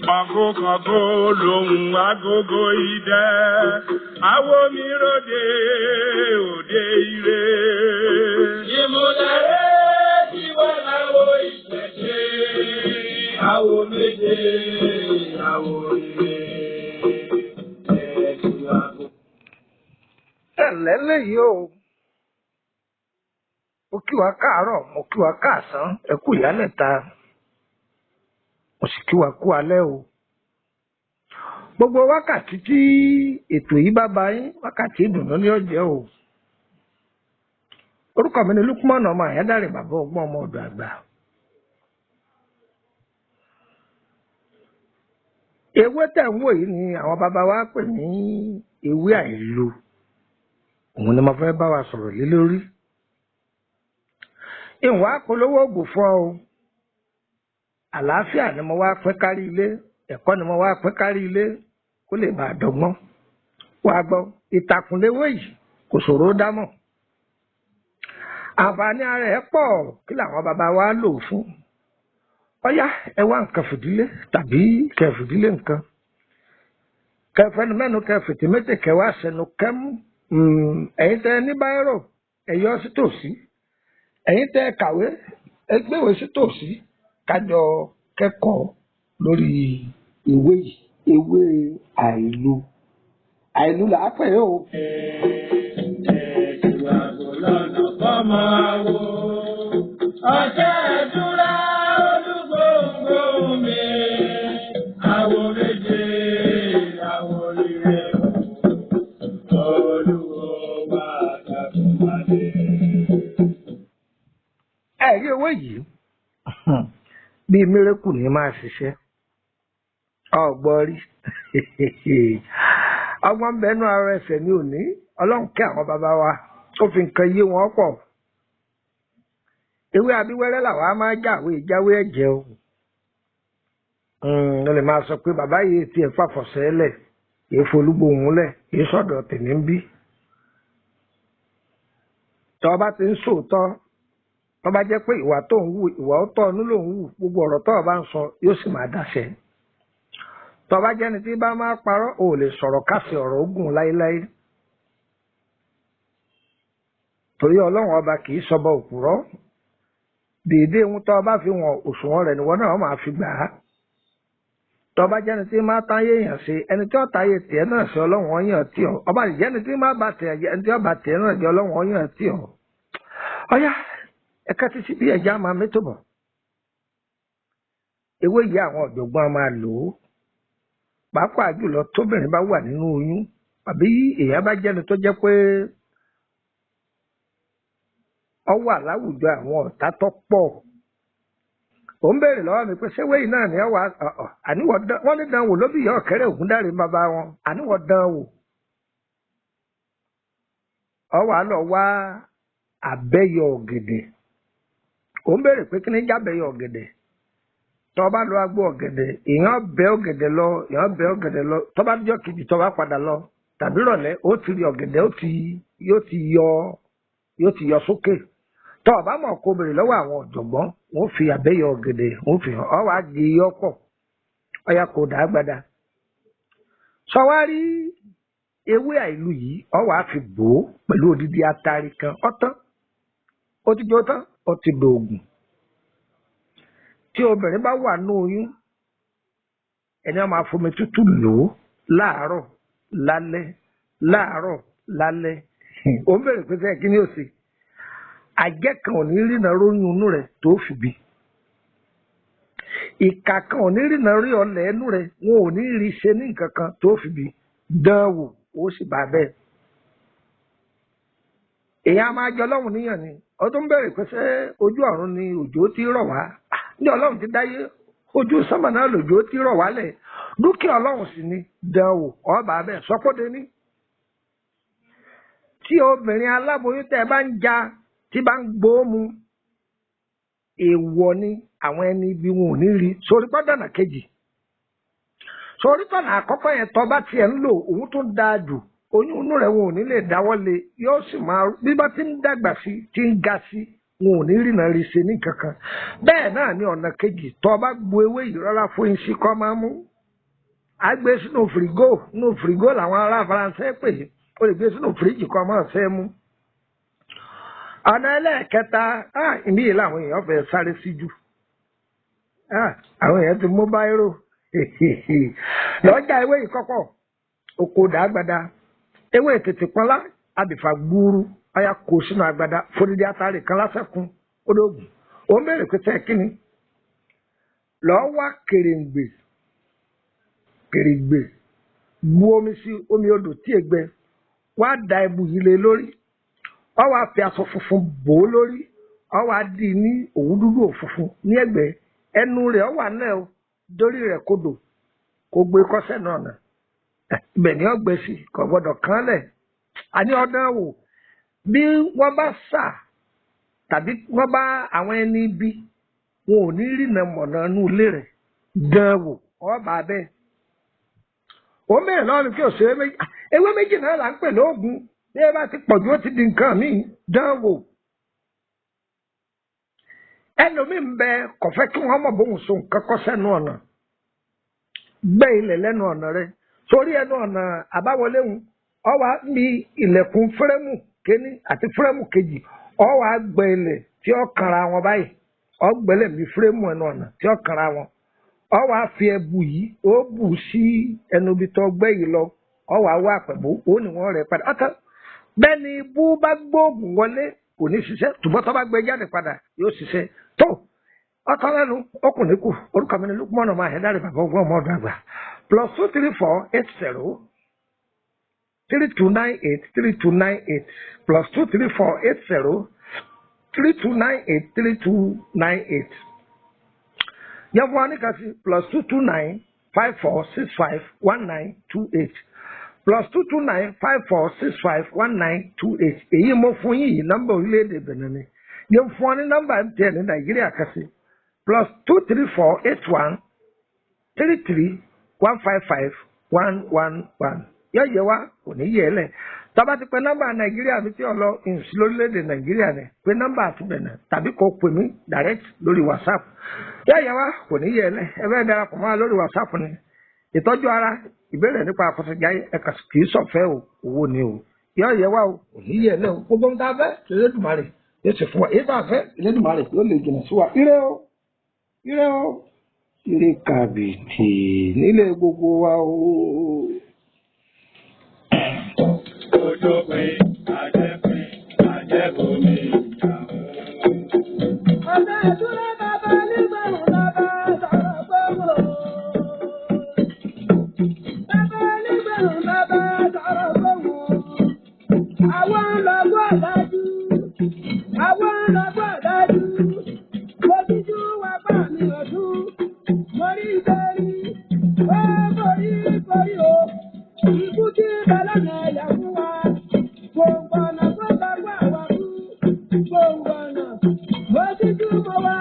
Kọ̀gókọ̀gó lòun agogo idẹ, àwo mi ròde òde ire. Ìmùlẹ̀rẹ́ tí wọ́n láwo ìṣẹ̀ṣe, àwo méje, àwo ire. Ẹ̀sùn àgbo. Ẹ̀lẹ́ léyìí o, mo kí wa káàárọ̀, mo kí wa káàsán, ẹ kú ìyálẹ̀ta, mo sì kí wa kú alẹ́ o. Gbogbo wákàtí tí ètò yìí bá ba yín, wákàtí ìdùnnú ni ó jẹ́ o. Orúkọ mi ni Lukman ọmọ Àyándàrè, bàbá ọgbọ́n ọmọ ọ̀dọ̀ àgbà. Ewé tẹ̀ ń wò yìí ni àwọn bàbá wa pè ní ewé àìlò. Òun ni mo fẹ́ bá wa sọ̀rọ̀ lé lórí. Ìwọ̀n apolówó ògùn fún ọ o. Àlàáfíà ni mo wá pín kárí ilé, ẹ̀kọ́ ni mo wá pín kárí ilé kó lè bàa dọ́gbọ́n. Wàá gbọ́, ìtàkùn léwé yìí kò ṣòro dámọ̀. Àǹfààní ara ẹ̀ pọ̀, kí làwọn bàbá wa lò fún. Ọ̀yá, ẹ wá nǹkan fìdílé tàbí kẹ fìdílé nǹkan. Kẹfẹnu mẹ́nu kẹ fìtìmẹ́tì kẹ wá sẹnu kẹ́mú. Ẹ̀yin tẹ ní báírò, ẹ yọ sí tòsí. Ẹ̀yin tẹ kàwé, ẹ gbéwèé sí tòsí. Kájọ kẹ́kọ̀ọ́ lórí ewé yìí, ewé àìlú. Àìlú là á pè é o. Ẹ̀sùn àgbo lọ́nà fọ́mọ àwo. Ọ̀sẹ̀ ìtura olúgbòǹgbò mi, àwo méje, àwo ire. Olúwo máa dàgbà wálé. Ẹ̀rí ewé yìí bíi mírèkù ní máa ṣiṣẹ́. Ọgbọ́n rí. Ọgbọ́n bẹnu ara ẹsẹ̀ ní òní. Ọlọ́run kẹ́ àwọn bàbá wa, ó fi nǹkan yé wọn pọ̀. Ewé abíwẹ́rẹ́ làwa máa jáwé jáwé ẹ̀jẹ̀ o. Ó lè máa sọ pé bàbá yìí tiẹ̀ fàfọ̀sẹ́ lẹ̀, èé folúgbòhùn lẹ̀, èé sọ̀dọ̀ tèmi ń bí. Tọ́ bá ti ń sòótọ́, tọ́ bá jẹ́ pé ìwà tó ń wù, ìwà ó tọ́ ọnú ló ń wù, gbogbo ọ̀rọ̀ tó o bá ń sọ yóò sì máa dàṣẹ. Tọ́ bá jẹ́ni tí bá máa parọ́, ò lè sọ̀rọ̀ káṣí ọ̀rọ̀ ogun láéláé. Torí Ọlọ́run ọba kì í sọba òpùrọ́. Dèédé ohun tó o bá fi wọn òṣùwọ̀n rẹ̀ níwọ náà máa fi gbà á. Tọ́ bá jẹ́ni tí máa táyé èèyàn ṣe, ẹni tí ó táyé tiẹ̀ náà ṣe Ọlọ́run ọ̀yàn tí ọ. Ọba jẹ́ni tí máa bá tiẹ̀ jẹ́, ẹni tí ó bá tiẹ̀ náà jẹ́ Ọlọ́run ọ̀yàn tí ọ. Ọ̀yá, ẹ̀ka títí bí ẹja máa mẹ́tò bọ̀. Ewé yìí àwọn ọ̀jọ̀gbọ́n máa lò ó. Pàápàá jùlọ tóbìnrin bá wà nínú oyún, àbí èèyàn bá jẹ́ni tó jẹ́ pé ọ wà láwùjọ àwọn ọ̀tá tó pọ̀. Ò ń béèrè lọ́wọ́ mi pé ṣé wéyìí náà ni ọ wà ọ̀ àníwọ̀ dán wọ́n ní dán wò ló bí ìyá ọ̀kẹ́rẹ́ Ògúndáre bàbá wọn, àníwọ̀ dán wò. Ọ wà lọ wá àbẹ́yọ ọ̀gẹ̀dẹ̀. Ò ń béèrè pé kí ni jábẹ́yọ ọ̀gẹ̀dẹ̀. Tọ́ bá lọ agbo ọ̀gẹ̀dẹ̀, èèyàn bẹ́ ọ̀gẹ̀dẹ̀ lọ, èèyàn bẹ́ ọ̀gẹ̀dẹ̀ lọ. Tọ́ bá jọ́ kejì tọ́ bá padà lọ tàbí rọ̀lẹ́, ó ti rí ọ̀gẹ̀dẹ̀, ó ti yóò ti yọ yóò ti yọ sókè. Tọ́ ọ bá mọ̀ kó béèrè lọ́wọ́ àwọn ọ̀jọ̀gbọ́n, wọ́n fi àbẹ́yọ ọ̀gẹ̀dẹ̀, wọ́n fi hàn ọ́ wá di iyọ́ pọ̀. Ọya kò dà á gbada. Sọ wá rí ewé àìlú yìí, ọ wàá fi bò ó pẹ̀lú odidi atari kan. Ọ̀tán, ó ti jó tán, ó ti dòògùn. Tí obìnrin bá wà ní oyún, ẹni á máa fomi tútù lò ó láàárọ̀ lálẹ́, láàárọ̀ lálẹ́. Ó ń béèrè pé sẹ́yìn kí ni ó ṣe? Àjẹ́ kan ò ní rìnà róyún inú rẹ̀ tó fi bí. Ìkà kan ò ní rìnà rí ọlẹ̀ ẹnu rẹ̀, wọn ò ní rí ṣe ní nǹkan kan tó fi bí. Dán wò, ó sì bá bẹ́ẹ̀. Èèyàn á máa jẹ Ọlọ́run níyàn ni. Ó tún béèrè pé ṣé ojú ọ̀run ni òjò ti rọ̀ wá? Ní Ọlọ́run ti dáyé, ojú sánmà náà lòjò ti rọ̀ wálẹ̀. Dúkìá Ọlọ́run sì ni. Dán wò, ó bá bẹ́ẹ̀. Sọ́kóde ní. Tí obìnrin aláboyún tẹ́ ẹ bá ń ja, tí bá ń gbó mu, èèwọ̀ ni àwọn ẹni ibi wọn ò ní rí. Sórí pọ́dọ̀nà kejì. Sórí pọ́dọ̀nà àkọ́kọ́ yẹn tọ́ bá tiẹ̀ ń lò, òun tún dáa jù. Oyún inú rẹ̀ wọn ò ní lè dáwọ́ lé, yóò sì máa bí bá ti ń dàgbà sí, ti ń ga sí, Wọn ò ní rìnà rí ṣe ní kankan. Bẹ́ẹ̀ náà ni ọ̀nà kejì, tó o bá gbo ewé yìí rọ́lá fún iṣẹ́ kọ́ máa mú. A gbé sínú fìrígò, nínú fìrígò làwọn ará Faransé pè é, ó lè gbé sínú fìríjì kọ́ máa ṣe é mú. Ọ̀nà ẹlẹ́ẹ̀kẹta, ìmí yìí làwọn èèyàn fẹ́ sáré sí jù. Àwọn èèyàn ti mú báírò. Lọ́jà ewé yìí kọ́kọ́, oko dàgbàdà, ewé tètè pọ́nlá, abìfà gbúrú, ọya kó sínú agbada, fódìdí atari kan lásẹ̀kún, olóògùn. Ó ń béèrè pé sẹ́ẹ̀ kíni? Lọ́ọ́ wá kèrèǹgbè, kèrèǹgbè, bu omi sí omi odò tí ègbẹ, wá da ẹbu yìí lé lórí, ó wá fi aṣọ funfun bò ó lórí, ó wá dì í ní òwú dúdú òfunfun ní ẹ̀gbẹ́, ẹnu rẹ̀ ó wà náà o, dórí rẹ̀ kodò, kó gbé kọ́sẹ̀ náà nà. Ibẹ̀ ni ó gbé sí, kò gbọ́dọ̀ kán lẹ̀. Àní ọdún wò, bí wọ́n bá sà tàbí wọ́n bá àwọn ẹni bí, wọn ò ní rìnà mọ̀nà inú ilé rẹ̀ dán wò, ọba bẹ́ẹ̀. Ó mẹ́rin lọ́wọ́ mi kí o ṣe ewé méjì. Ewé méjì náà là ń pè lóògùn. Bí ẹ bá ti pọ̀jù ó ti di nǹkan míì, dán wò. Ẹlòmíì ń bẹ kò fẹ́ kí wọ́n mọ̀ bóun so nǹkan kọ́ sẹ́nu ọ̀nà. Gbẹ́ ilẹ̀ lẹ́nu ọ̀nà rẹ̀. Sórí ẹnu ọ̀nà àbáwọlé hun, ọ wá mi ilẹ̀kùn fúrẹ́mù kéní àti fúrẹ́mù kejì. Ọ wá gbẹ́ ilẹ̀ tí ó kanra wọn báyìí. Ọ gbẹ́lẹ̀ mi fúrẹ́mù ẹnu ọ̀nà tí ó kanra wọn. Ọ wá fi ẹbu yìí, ó bù sí ẹnu ibi tó gbẹ́ yìí lọ. Ọ wá wá pẹ̀bú, ó ní wọ́n rẹ̀ padà. Ọ̀tá bẹ́ẹ̀ ni ibú bá gbóògùn wọlé kò ní ṣiṣẹ́, tùbọ́ tó bá gbé jáde padà yóò ṣiṣẹ́. Tó ọtọ́ lẹ́nu ọkùnrin kù. Orúkọ mi ni Lukman ọmọ Ahẹ́dárì, bàbá ọgbọ́n ọmọ ọdún àgbà. +234 80 3298 3298, +234 80 3298 3298. Yẹ fún wa ní kasi +229 5465 1928, +229 5465 1928. Èyí mo fún yín yìí, nọ́mbà orílẹ̀-èdè Benin ni. Yẹ fún wa ní nọ́mbà MTN ní Nàìjíríà kasi +234 81 33 155 111. Yọ yẹ wa kò ní yẹ lẹ. Tọ́ba ti pe nọ́mbà Nàìjíríà mi tí ò lọ ìsí lórílẹ̀-èdè Nàìjíríà ni, pe nọ́mbà àti Benin tàbí kò pè mí direct lórí WhatsApp. Yọ yẹ wa kò ní yẹ lẹ. Ẹ bẹ́ẹ̀ darapọ̀ mọ́ wa lórí WhatsApp ni. Ìtọ́jú ara, ìbéèrè nípa àkọsẹ̀jáyé, ẹ̀ka kì í sọ̀fẹ́ o, owó ni o. Yọ yẹ wa o, kò ní yẹ lẹ o. Gbogbo ń ta fẹ́ Elédùmarè yóò ṣe fún wa. Èyí tá a fẹ́ Elédùmarè yóò lè jìnnà sí wa. Ire o, ire o, ire kàbìtì nílé gbogbo wa o. Ojópin, àjẹpin, àjẹbomi ìjà o. Ọ̀nà ìdúró bàbá nígbàrún bàbá sọ̀rọ̀ gbogbo. Bàbá nígbàrún bàbá sọ̀rọ̀ gbogbo. Àwọn lọ́gbọ́ dájú. Àwọn lọ́gbọ́ dájú. Mo díjú wá bá mi ọdún. Mo rí ìbéèrè. Ó borí borí o. Ikú tí balọ̀nà ẹ̀yà fún wa. Gbogbo ọ̀nà tó bá wà wá kú. Gbogbo ọ̀nà. Mo díjú mo wá.